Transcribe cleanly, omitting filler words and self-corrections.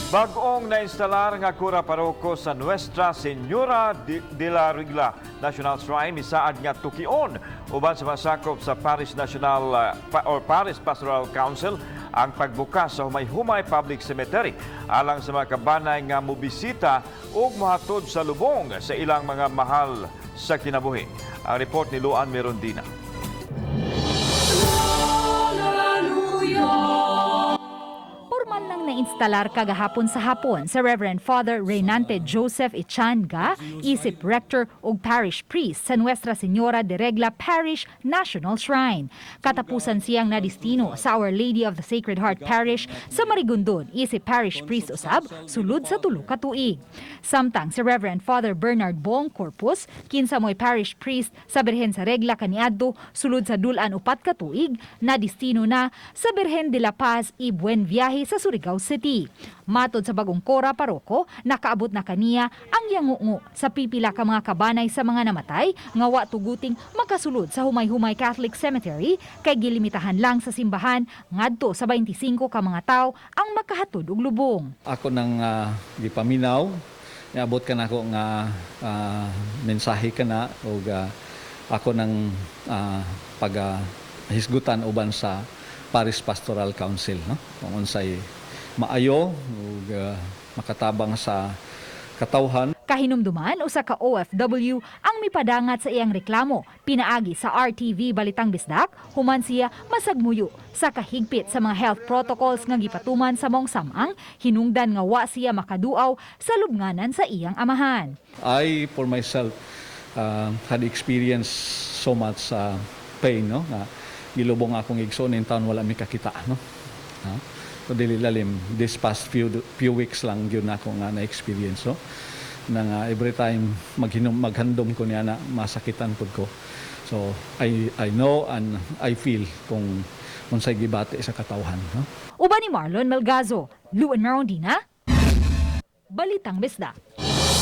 Bagong nainstalar nga kura paroko sa Nuestra Señora de la Regla National Shrine misaad nga tukion uban sa masakop sa Parish National or Parish Pastoral Council ang pagbukas sa Humay-Humay Public Cemetery alang sa mga kabanay nga mobisita ug mohatod sa lubong sa ilang mga mahal sa kinabuhi. Ang report ni Luan Merondina. Pormal nang nainstalar kagahapon sa hapon sa Reverend Father Reynante Joseph Echanga, isip rector ug parish priest sa Nuestra Señora de Regla Parish National Shrine. Katapusan siyang nadistino sa Our Lady of the Sacred Heart Parish sa Marigondon, isip parish priest usab sulod sa 3 ka tuig. Samtang si Reverend Father Bernard Bong Corpus, kinsa mo'y parish priest sa Birhen sa Regla kaniadto sulod sa dul-an 4 ka tuig, nadistino na sa Birhen de la Paz y Buen Viaje sa Surigao City. Matod sa bagong kora paroko, nakaabot na kaniya ang yangungo sa pipila ka mga kabanay sa mga namatay nga wa tuguting makasulod sa Humay-Humay Catholic Cemetery kay gilimitahan lang sa simbahan ngadto sa 25 ka mga tawo ang makahatod og lubong. Ako nang gipaminaw, niabot ka nako nga mensahe kana ug ako nang pag hisgutan uban sa Parish Pastoral Council, no, kung unsay maayo ug makatabang sa katawhan. Kahinumduman, usa ka OFW ang mipadangat sa iyang reklamo pinaagi sa RTV Balitang Bisdak human siya masagmuyo sa kahigpit sa mga health protocols nga gipatuman sa maong samang hinungdan nga wa siya makaduaw sa lubnganan sa iyang amahan. I for myself had experienced so much pain, no, nga gilubong akong igsoon in town, wala mi kakita, no. No? So dili lalim, this past few few weeks lang gyud nako nga na experience, no, na nga every time maghinom maghandom ko niya na masakitan pud ko. So I know and I feel kung unsay gibati sa katawhan, no. Uban ni Marlon Melgazo, Luan Merondina, Balitang Bisdak.